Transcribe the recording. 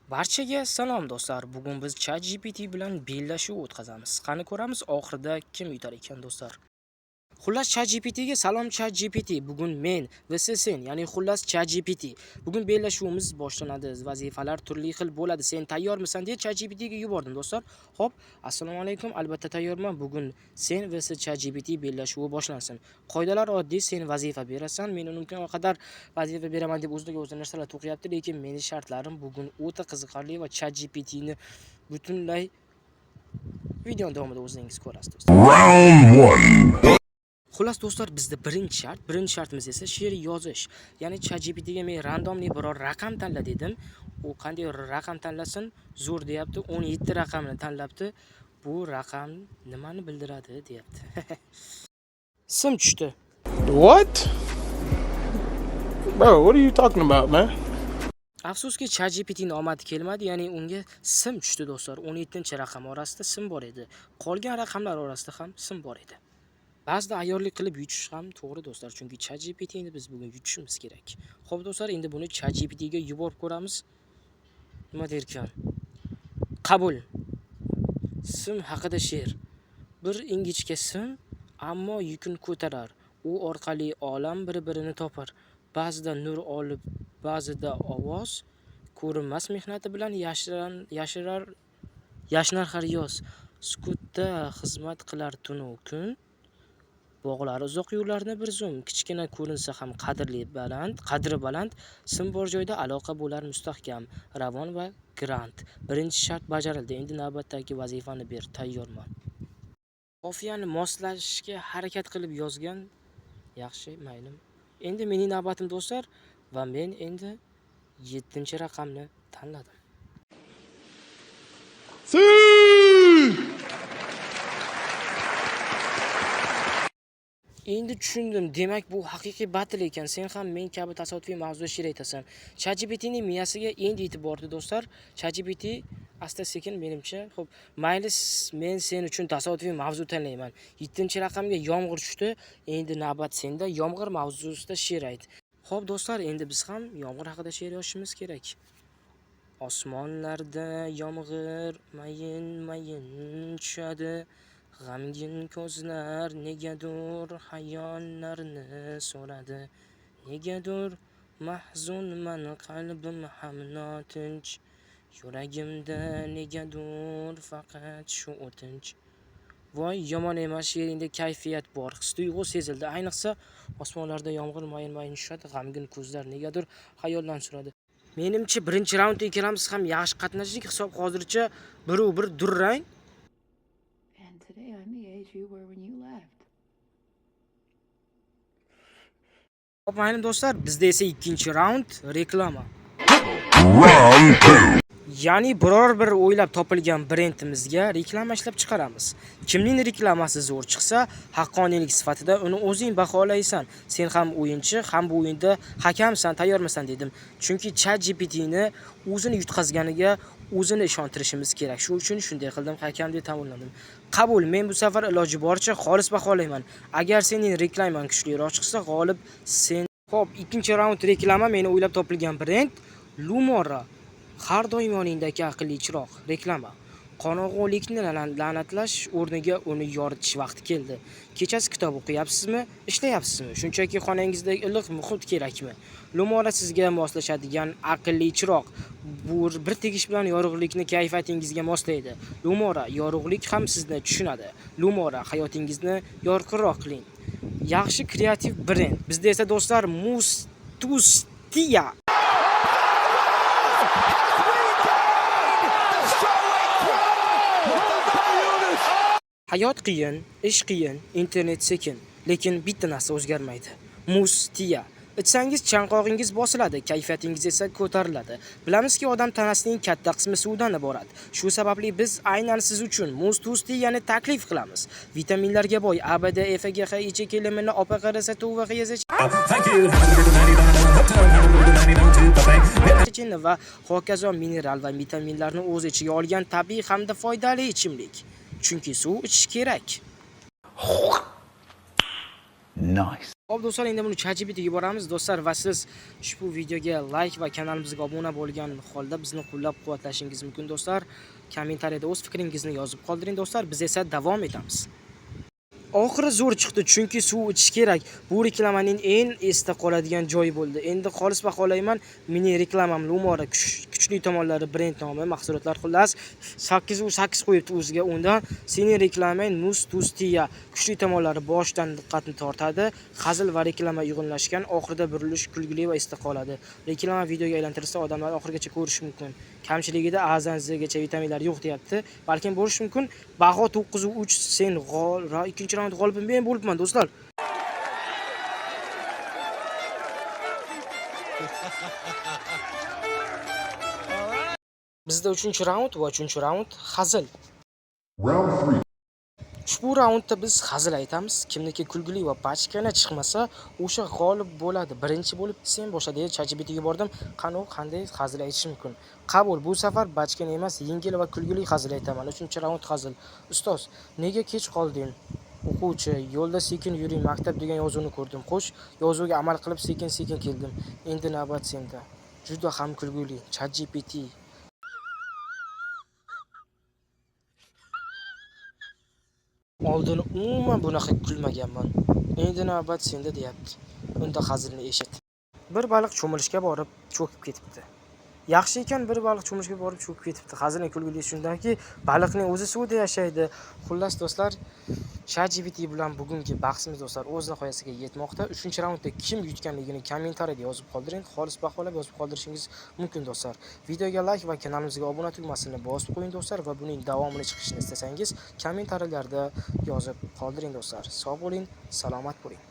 Barchaga salom do'stlar. Bugun biz ChatGPT bilan bellashuv o'tkazamiz. Qani ko'ramiz, oxirida kim yutar ekan do'stlar. Xullas, ChatGPTga salom ChatGPT. Bugun men vs sen, ya'ni xullas ChatGPT. Bugun bellashuvimiz boshlanadi. Vazifalar turli xil bo'ladi. Sen tayyormisan deya ChatGPTga yubordim do'stlar. Xo'p, assalomu alaykum. Albatta tayyorman. Bugun sen vs ChatGPT bellashuvi boshlansin. Qoidalar oddiy, sen vazifa berasan, men uni qadar vazifa beraman deb o'ziga o'zi narsalar to'qiyapti, lekin meni shartlarim bugun o'ta qiziqarli va ChatGPTni butunlay videoni davomida o'zingiz ko'rasiz do'stlar. Round one. Xullas do'stlar, bizda birinchi shart, birinchi shartimiz esa she'r yozish. Ya'ni ChatGPTga men рандомный biror raqam tanla dedim. U qanday raqam tanlasin? Zo'r deyapti. 17 raqamini tanlabdi. Bu raqam nimani bildiradi deyapti. Sim tushdi. What? Bro, what are you talking about, man? Afsuski, ChatGPTning omadi kelmadi, ya'ni unga sim tushdi do'stlar. 17-raqam orasida sim bor edi. Qolgan raqamlar orasida ham sim bor edi. Ba'zida ayyorlik qilib yutish ham to'g'ri do'stlar, chunki ChatGPTni biz bugun yutishimiz kerak. Xo'p do'stlar, endi buni ChatGPTga yuborib ko'ramiz. Nima derkan? Qabul. Sim haqida she'r. Bir ingichka sim, ammo yukun ko'tarar. U orqali olam bir-birini topar. Ba'zida nur olib, ba'zida ovoz, ko'rinmas mehnati bilan yashiran, yashirar, yashnar har yoz. Sukutda xizmat qilar tunu kun. Bog'lar uzoq yo'llarni bir zum, kichkina ko'rinsa ham qadrli baland, qadri baland, sim bor joyda aloqa bo'lar mustahkam, ravon va grant. Birinchi shart bajarildi. Endi navbatdagi vazifani ber, tayyorman. Qofiyani moslashga harakat qilib yozgan. Yaxshi, mayli. Endi mening navbatim do'stlar va men endi 7-raqamni tanladim. Siuu! Endi tushundim. Demak, bu haqiqiy battle ekan. Sen ham men kabi tasodifiy mavzuda she'r aytasan. ChatGPTning miyasiga endi yetib bordi do'stlar. ChatGPT asta-sekin menimcha, xo'p, mayli, men sen uchun tasodifiy mavzu tanlayman. 7-raqamga yomg'ir tushdi. Endi navbat senda. Yomg'ir mavzusida she'r ayt. Xo'p do'stlar, endi biz ham yomg'ir haqida she'r yozishimiz kerak. Osmonlarda yomg'ir mayin-mayin tushadi. G'amgin ko'zlar negadur xayollarni so'radi. Negadur mahzunman, qalbim ham notinch. Yuragimda negadur faqat shu o'tinch. Voy, yomon emas, she'ringda kayfiyat bor, his-tuyg'u sezildi. Ayniqsa, osmonlarda yomg'ir mayin-mayin tushadi, g'amgin ko'zlar negadur xayoldan so'radi. Menimcha, birinchi raundda ikkalamiz ham yaxshi qatnashdik. Hisob hozircha 1-1 durang. And today I'm the age you were when you left. Xo'p, mayli do'stlar, bizda esa ikkinchi raund reklama. Round two. Ya'ni biror bir o'ylab topilgan brendimizga reklama ishlab chiqaramiz. Kimning reklamasi zo'r chiqsa, haqqoniylik sifatida uni o'zing baholaysan. Sen ham o'yinchi, ham bu o'yinda hakamsan, tayyormisan dedim. Chunki ChatGPTni o'zini yutqazganiga o'zini ishontirishimiz kerak. Shu uchun shunday qildim, hakam deb tanladim. Qabul, men bu safar iloji boricha xolis baholayman. Agar sening reklamang kuchliroq chiqsa, g'olib sen. Xo'p, ikkinchi raund reklama meni o'ylab topilgan brend Lumora. Har doim yoningdagi aqlli chiroq reklama. Qorong'ulikni la'natlash o'rniga uni yoritish vaqti keldi. Kechasi kitob o'qiyapsizmi, ishlayapsizmi? Shunchaki xonangizda iliq muhit kerakmi? Lumora sizga moslashadigan aqlli chiroq. Bu bir tegish bilan yorug'likni kayfiyatingizga moslaydi. Lumora, yorug'lik ham sizni tushunadi. Lumora, hayotingizni yorqinroq qiling. Yaxshi kreativ brend. Bizda esa do'stlar Mus Tustia. Hayot qiyin, ish qiyin, internet sekin, lekin bitta narsa o'zgarmaydi. Muz tiya. Ichsangiz chanqog'ingiz bosiladi, kayfiyatingiz esa ko'tariladi. Bilamizki, odam tanasining katta qismi suvdan iborat. Shu sababli biz aynan siz uchun muz tuz tiyani taklif qilamiz. Vitaminlarga boy A, B, D, E, F, G, H, I, J, K, L, M, N, O, P, Q, R, S, T, U, V, X, Y, Z va hokazo mineral va vitaminlarni o'z ichiga olgan tabiiy hamda foydali ichimlik. Chunki suv ichish kerak. Nice. Xo'p do'stlar, endi buni ChatGPTga yuboramiz do'stlar va siz ushbu videoga like va kanalimizga obuna bo'lgan holda bizni qo'llab-quvvatlashingiz mumkin do'stlar. Kommentariyada o'z fikringizni yozib qoldiring do'stlar. Biz esa davom etamiz. Oxiri zo'r chiqdi, chunki suv ichish kerak. Bu reklamaning eng esda qoladigan joyi bo'ldi. Endi xolis baholayman. Mini reklamam Lumora kuchli tomonlari brend nomi, mahsulotlar xullas 8 u 8 qo'yibdi o'ziga undan. Sening reklamang Nus Tustiya kuchli tomonlari boshidan diqqatni tortadi. Hazil va reklama uyg'unlashgan, oxirida burilish kulgili va esda qoladi. Reklama videoga aylantirilsa odamlar oxirigacha ko'rishi mumkin. Kamchiligida A dan Z gacha vitaminlar yo'q deyapti. Balkim bo'lishi mumkin. Baho 9.3 sen ikkinchi raund g'olibi men bo'libman do'stlar. Bizda 3-raund va 3-raund hazil. Round three. Ushbu raundda biz hazil aytamiz. Kimniki kulgili va bachkana chiqmasa, o'sha g'olib bo'ladi. Birinchi bo'lib sen boshla deya ChatGPTga bordim. Qani u qanday hazil aytishi mumkin? Qabul, bu safar bachkana emas, yengil va kulgili hazil aytaman. 3-raund hazil. Ustoz, nega kech qolding? O'quvchi, yo'lda sekin yuring, maktab degan yozuvni ko'rdim. Xo'sh, yozuvga amal qilib sekin-sekin keldim. Endi navbat senda. Juda ham kulgili. ChatGPT. Oldin umuman bunaqa kulmaganman. Endi navbat senda deyapti. Unda hazilni eshit. Bir baliq cho'milishga borib cho'kib ketibdi. Yaxshi ekan, bir baliq cho'milishga borib cho'kib ketibdi. Hazilning kulgili shundaki, baliqning o'zi suvda yashaydi. Xullas do'stlar, ChatGPT bilan bugungi bahsimiz do'stlar o'z nihoyasiga yetmoqda. 3-raundda kim yutganligini kommentariyada yozib qoldiring. Xolis baholab yozib qoldirishingiz mumkin do'stlar. Videoga like va kanalimizga obuna tugmasini bosib qo'ying do'stlar va buning davomini chiqishini istasangiz kommentariyalarda yozib qoldiring do'stlar. Sog' bo'ling, salomat bo'ling.